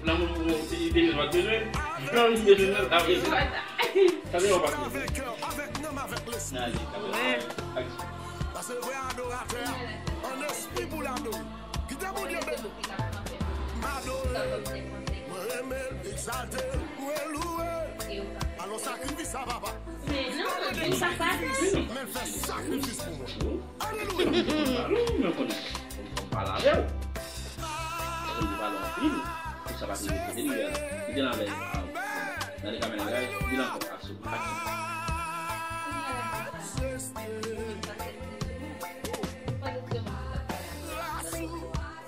la moun pou moun, li te bezwen, bezwen. Nan li bezwen, la bezwen. Sa se yon pa. Nan li, sa bezwen. Aksyon. Pase vre adoratè, an espri pou l adore. Kite Bondye beni w. M adore l, mwen renmen l, m egzalte l, mwen louwe l. Alò sakrifis sa, papa. Men non, men sa pa sa. Men l fè sakrifis pou mwen. Alelouya. Mwen konnen. Fòk m pale avè w. Fòk m pale anpil. Pou sa pa te rive kote li a. Li te nan avè l. Gade kamera la, li nan kòk aksyon. Aksyon.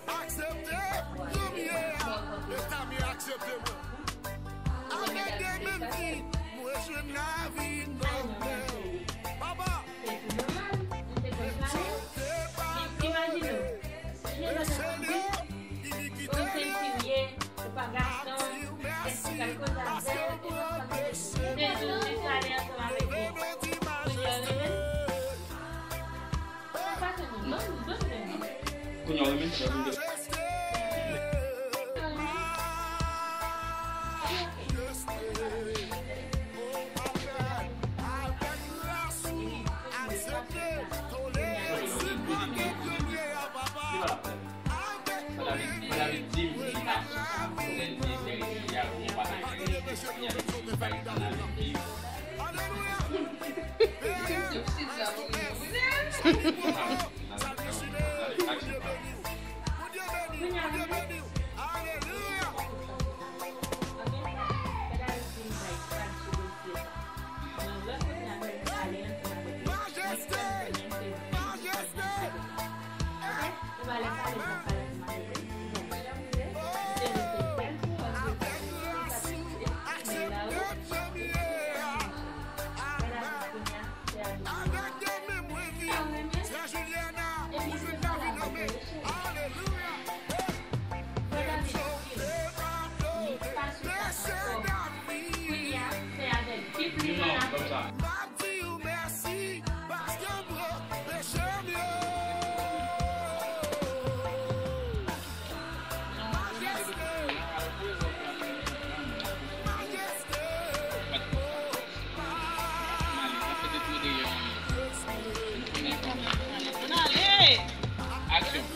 Aksepte, premye a, mezanmi, aksepte mwen. Avèk de menm fi, mwen jwenn lavi nan men w. Papa, Imajine w, yon enfimyè, ou pa gason, èske w pral koze avè l, e w pral koze avè l, e w pral ale ansanm avèk li? Kounye a, renmen? Sa pa fè nou, ban m, ban m renmen. Kounye a, renmen, sa vin de Avèk de men mwen vin, sè Juliana, ou jwenn lavi nan men. Alelouya. Hey, Bondye, padone, mesye David. M ap di w mèsi, paske w pran peche m yo. Majeste, majeste. Aksyon.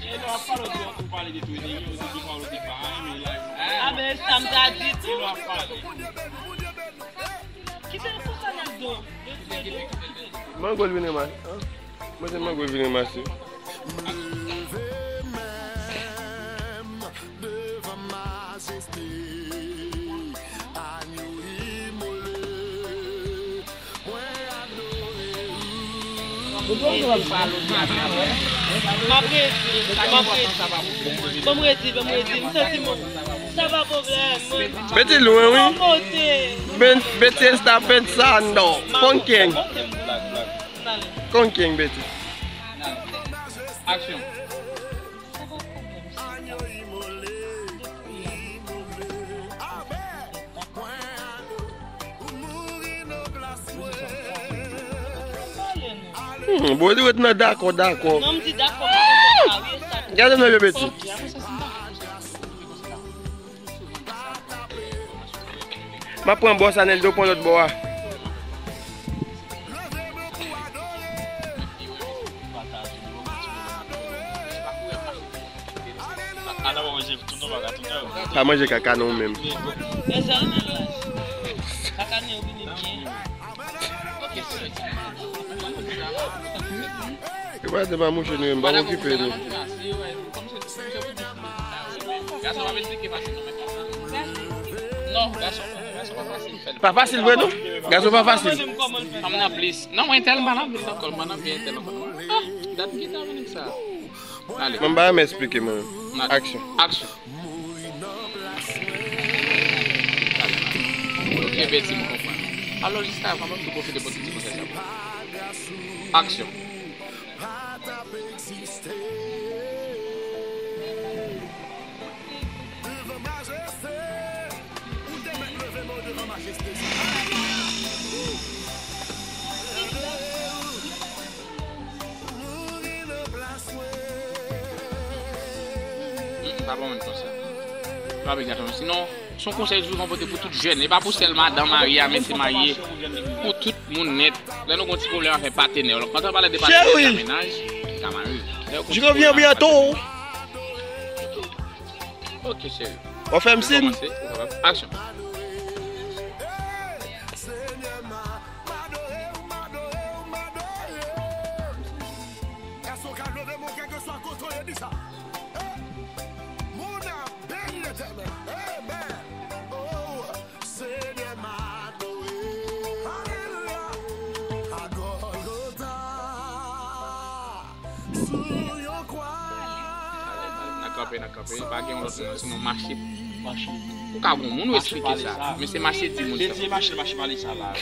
E lè w ap pale, ou di, ou pale de tou, e de, ou di, ou pale de pa, men la, a, ben, sa m ta di tou. Kite l konsa nan do. Mango l vin ranmase. Mwen se mango vin ranmase. M leve men m devan majeste, agno imole, mwen adore ou. M ap redi, m ap redi. Ban m redi, ban m redi. M santi m, sa pa pwoblèm. Beti lwen, wi. Beti esta pensando. Con quién? Con quién, Beti? Aksyon. Hmm, bon, li ret nan dakò, dakò. Non, m di dakò, m dakò, wi, sa. Gade nan yo, Beti. M ap pran bò sa, Neldo pran lòt bò a. Pa manje kaka non ou menm. E pa de pa mouche nou menm, pa okipe nou. Gason pa fasil, non, men gason. Non, gason, gason pa fasil, fè l. Pa fasil vre non. Gason pa fasil. Fanm nan plis. Non, mwen entèl m pa nan vil ankò, m pa nan vye entèl ankò non. Ah, dat ki ta vini sa. Ale. Mwen m pa renmen esplike mwen. Aksyon. Aksyon. Ok, Beti, m konprann. Alò, jiskavan, ban m tou pwofite pou ti konsèy sa. Aksyon. Mm, pa bon moun konsa. Pa vle gason. Sinon, se yon konsèy tou m pote pou tout jèn. E pa pou sèl madanm, mari a, men se marye. Pou tout moun nèt. Lè nou gon ti pwoblèm avèk patnè w, lè w pale de patnè, sa mennaj, sa mari. Lè yo gon ti pwoblèm avèk patnè. Ok, cheri. W ap fè m sin? Aksyon. Èske w ka leve men w kèlkeswa kote w ye, di sa? Moun ap beni Letènèl. Amen. Oh, Senyè m adore. Alelouya. A Gòlgota. Sou yon kwa. N a kanpe, n a kanpe. Pa gen yon lòt moun, sinon mache. Mache. Ou ka gon moun ou eksplike sa, men se mache di moun sa. Se mache, mache pale sa la.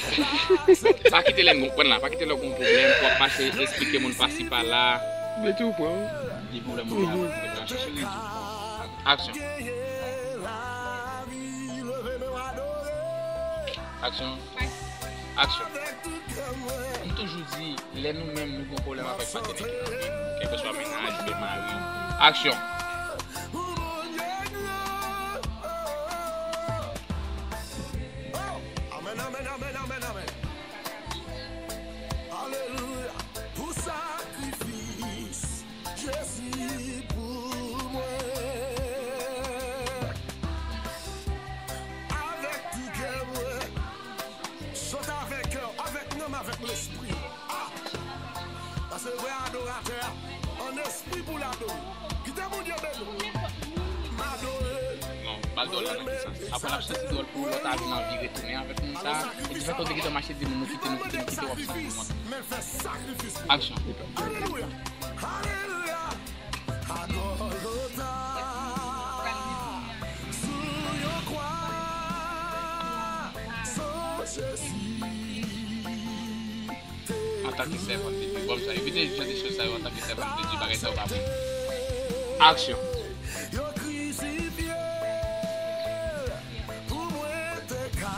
Pa kite lè n konprann la, pa kite lè w gon pwoblèm, w ap mache eksplike moun pasi pala. Mete w pran. Di pwoblèm moun la, chèche rezon. Aksyon. Aksyon. Aksyon. M toujou di, lè nou menm nou gen yon pwoblèm avèk patnè ki nan vi nou, kèlkeswa mennaj oubyen mari, aksyon. Amèn, amèn, amèn, amèn, amèn. Alelouya. Pou sakrifis Jezi pou mwen. Avèk tout kè mwen. Chante avèk kè w, avèk nanm, avèk lespri w. Ah! Paske vrè adoratè a, an espri pou l adore. Kite Bondye beni w. M adore. Non, ba l dòla nan ki sans? Apre l ap santi dwòl pou lòt a vin anvi retounen avèk moun sa. Epi fè kote ki te mache di moun nou kite, nou kite, nou kite, w ap santi w. Aksyon. Alelouya. Alelouya. A Gòlgota, sou yon kwa, san Jezi te. Antanke sèvant de Dye, bon, sa evite jan de choz sa yo antanke sèvant de Dye, bagay sa yo pa bon. Aksyon. Yo krisifye pou mwen te ka.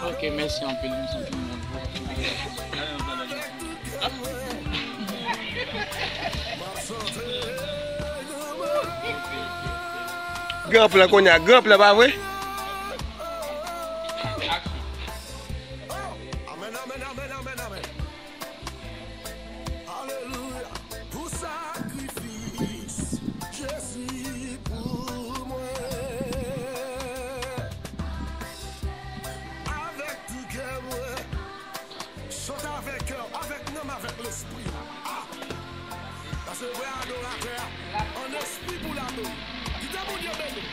Ok, mèsi anpil, m santi m bon. Gran plan kounye a, gran plan, pa vre? Alelouya, pou sakrifis Jezi pou mwen. Avèk tout kè mwen, chante avèk kè w, avèk nanm, avèk lespri w. Ah! Paske vrè adoratè a, an espri pou l adore. Kite Bondye beni w.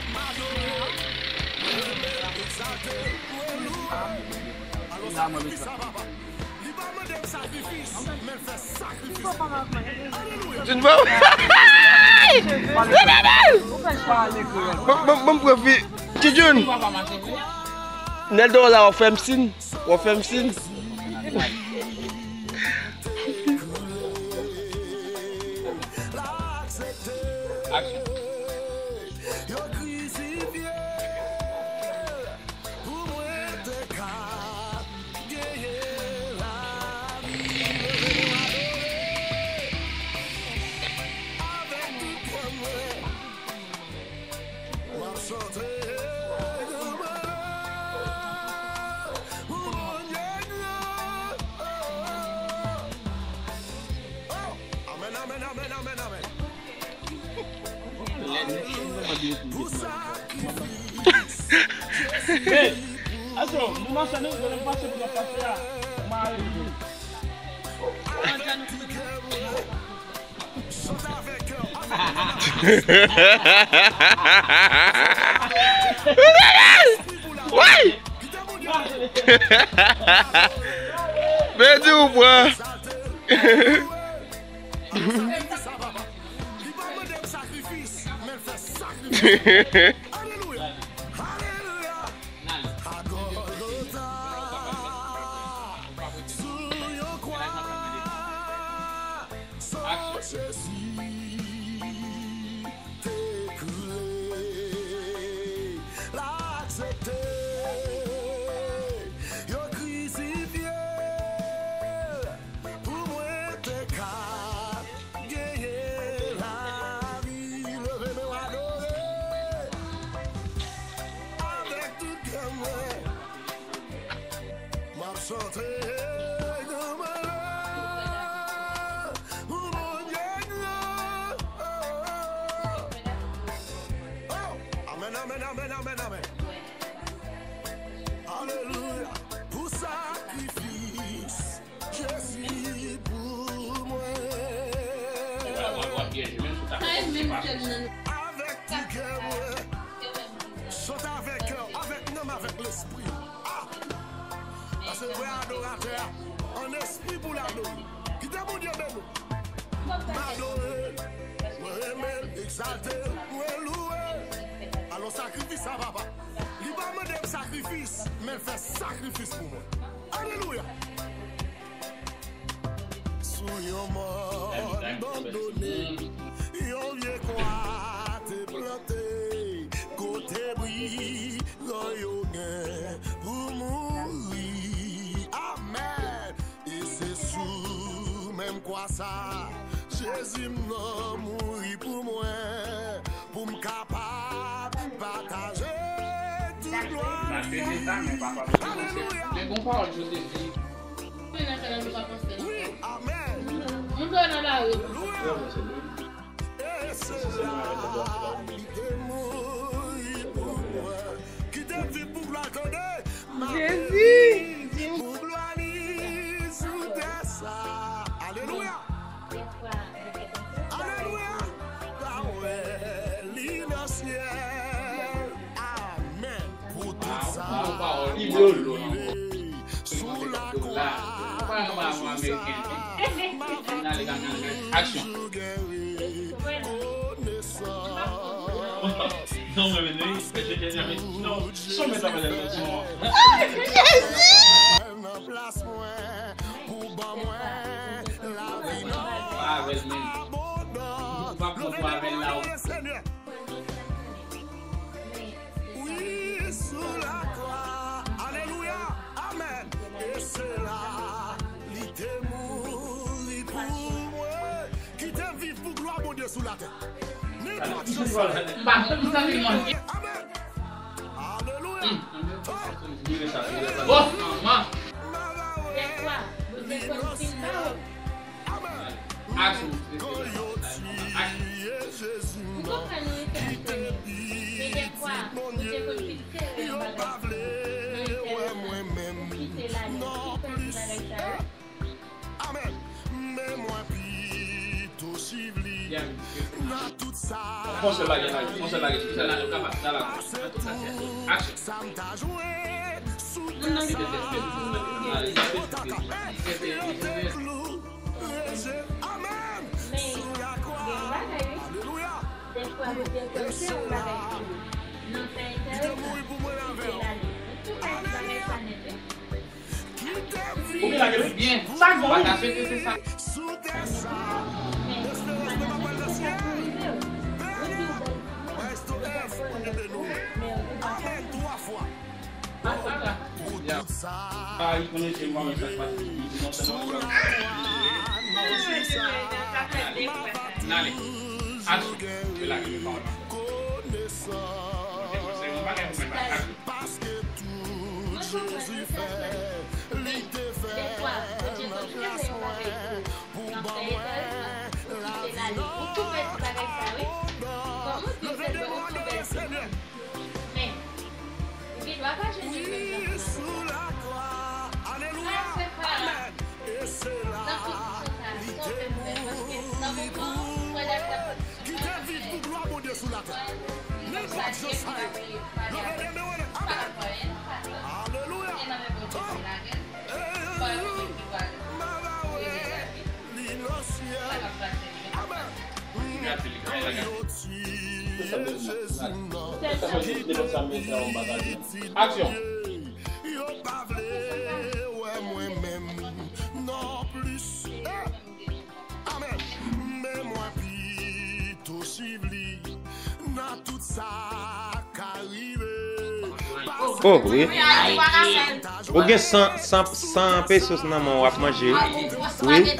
M adore, m egzalte, m louwe. Alò, sakrifis sa, papa. Li pa mande m sakrifis, men l fè sakrifis pou mwen. Alelouya. Jun Boy. Bon, bon, bon, pran fi. Ti Jun. Nèl dòla w ap fè m sin. W ap fè m sin. Aksyon. Yo krisifye pou mwen te ka genyen lavi. Leve nou adore avèk tout kè mwen. M ap chante pou Bondye gran. Oh, amèn, amèn, amèn, amèn, amèn. Hey, aso, nou mache nou, nou pase pou nou pase a. Mare. Woy! Bedi ou pran. Alelouya. Alelouya. A Gòlgota. Jezi te koule, l aksepte yo krisifye l pou mwen te ka genyen lavi. Leve men w adore avèk tout kè mwen. M ap chante granmèt la pou Bondye gran. Oh! Amèn, amèn, amèn, amèn, amèn. Alelouya. Pou sakrifis Jezi pou mwen. Avèk tout kè mwen. Chante avèk kè w, avèk nanm, avèk lespri w. Ah! Paske vrè adoratè a, an espri pou l adore. Kite Bondye beni w. M adore l, mwen renmen l, egzalte l, mwen louwe l. Alò sakrifis sa, papa. Li pa mande m sakrifis, men l fè sakrifis pou mwen. Alelouya! Sou yon mòn abandone, yon vye kwa te plante, kote brigan yo gen pou mouri. Amèn! E se sou menm kwa sa, Jezi m nan mouri pou mwen, pou m kapab pataje tout glwa li. Alelouya! Men bon pawòl Jozef di. Wi, amèn. Moun nan lari. Alelouya. E se la li te mouri pou mwen. Ki te viv pou glwa, tande. Jezi. Pou glwa li sou tè sa. Alelouya. Alelouya. Pawòl li nan syèl. Amèn. Pou tout sa. Sou lakwa, non, sou sa, m ap toujou gen rekonesans. Non, men, men, men, non, son mèt la pa nan plas mwen, pou ban mwen lavi, non, abondan. Leve men w, adore Senyè. Wi, sou lakwa. Alelouya. Amèn. E se la li te mouri pou mwen. Ki te viv pou glwa Bondye sou latè. Nenpòt jan sa ye. Amèn. Alelouya. Oh. Li nan syèl. Amèn. Aksyon. Aksyon. Ou konprann nou enteresan li. Men dèfwa, ou te konn filtre yon bagay nan enterè sa, ou kite l ale, ou pèdi bagay sa yo. Amèn. Men mwen pito swiv li nan tout sa. Fon sèl lage, fon sèl lage, fon sèl lage, kapab, sa la. Aksyon. Sa m ta jwenn sou tè sa. Yo te klou. Amèn. Sou lakwa. Alelouya. E se la li te mouri pou mwen avè w. Alelouya. Ki te viv pou mwen sou tè sa. Esperans mwen pa pral nan syèl. Maestro F, Bondye beni w. Amèn twa fwa. Pou tout sa. Sou lakwa, nan Jezi sa, m ap toujou gen rekonesans. Paske tout Jezi fè, li te fè nan plas mwen, pou ban mwen lavi, non, abondan. Leve de mwen, adore Senyè. Men, ou gen dwa pa jwenn li menm jan. Sou lakwa. Alelouya. Amèn. E se la li te mouri pou mwen. Ki te viv pou glwa Bondye sou latè. Nenpòt jan sa ye. Leve de men w. Amèn. Alelouya. Li nan syèl. Amèn. Kòm yo tiye Jezi nan, ki te pitit Bondye, yo pa vle wè mwen menm non plis. Amèn. Men Oh, wi. Ou gen san, san, san pesos nan men w, w ap manje. Wi.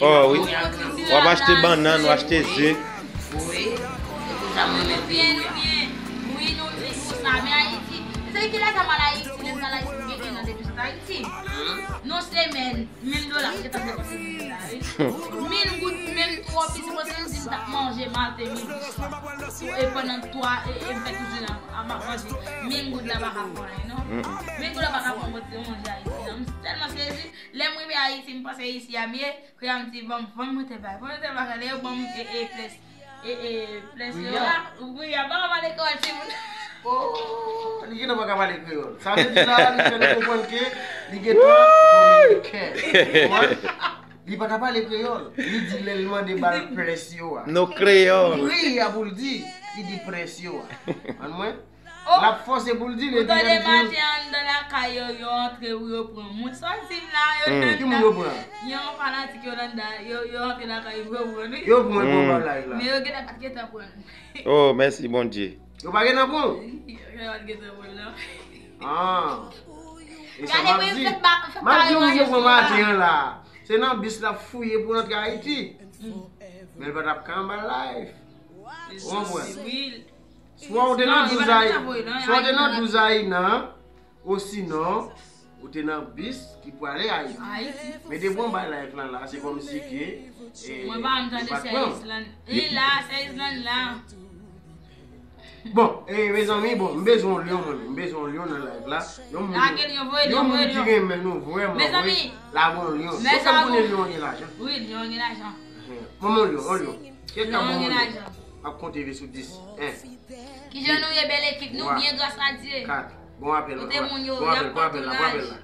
Oh, wi. W ap achte bannann, w achte ze. Wi. Wi, nou, nou, nou sav Ayiti. Se ki lè sa m al Ayiti, lè m al Ayiti, m gen ken nan depi sot Ayiti. Non, semèn. Mil dola m gentan depanse mil dola, wi. Mil goud, menm twòp, li sipoze di m t ap manje maten, midi, swa. E pandan twa, e, e m fè kizin an, an m ap manje. Mil goud la pa ka fè anyen, non. Mil goud la pa ka fè yon bon ti manje Ayiti, non. M tèlman sezi. Lè m rive Ayiti, m panse isi a m ye. Kounye a m di, ban m, ban m mete bay. Ban m mete bay, lè yo ban m, e, e, ples. E, e, ples yo la, wi, a pa ka pale kreyòl, timoun. Oh, li gentan pa ka pale kreyòl. Sa vle di la, li fè nou konprann ke li gentan dominiken. Ou konprann? Li pa ka pale kreyòl. Li di lè l mande ba l ples yo a. No kreyòl. Wi, a pou l di, li di ples yo a. Konprann mwen? Oh! L ap fòse pou l di l, epi lè m di l. Ou tande maten anndan lakay yo, yo antre, wi, yo pran moun. Sa w di m la, yo anndan. Ki moun yo pran? Yon fanatik yo anndan, yo, yo antre lakay yo, yo pran, wi. Yo pran pou ba live la. Men yo gentan pa t gentan pran. Oh, mèsi Bondye. Yo pa gentan pran? Yo gentan pa t gentan pran, non. Ah. E sa m ap di. M ap di w yo pran maten an la. Se nan bis l ap fouye pou l antre Ayiti. Men l pa t ap ka anba live. Ou konprann? Wi. Swa ou te nan douz Ayina, swa ou te nan douz Ayina, osinon, ou te nan bis ki prale Ayiti. Men depi w anba live lan la, se kòmsi ke, e, mwen pa menm tande sèvis lan. Li la, sèvis lan la. Bon, e, mezanmi, bon, m bezwen yon lyon, mwen, m bezwen yon lyon nan live la. Yon moun, yon moun ki renmen nou vrèman vre, lage yon lyon. Ou fè m konnen lyon gen lajan. Wi, lyon gen lajan. Ban m yon lyon, yon lyon. Kèt ka ban m yon lyon. M ap konte sou dis. En. Kijan nou ye, bèl ekip? Nou byen, gras a Dye. Kat. Bon apèl, bon apèl, bon apèl la, bon apèl la.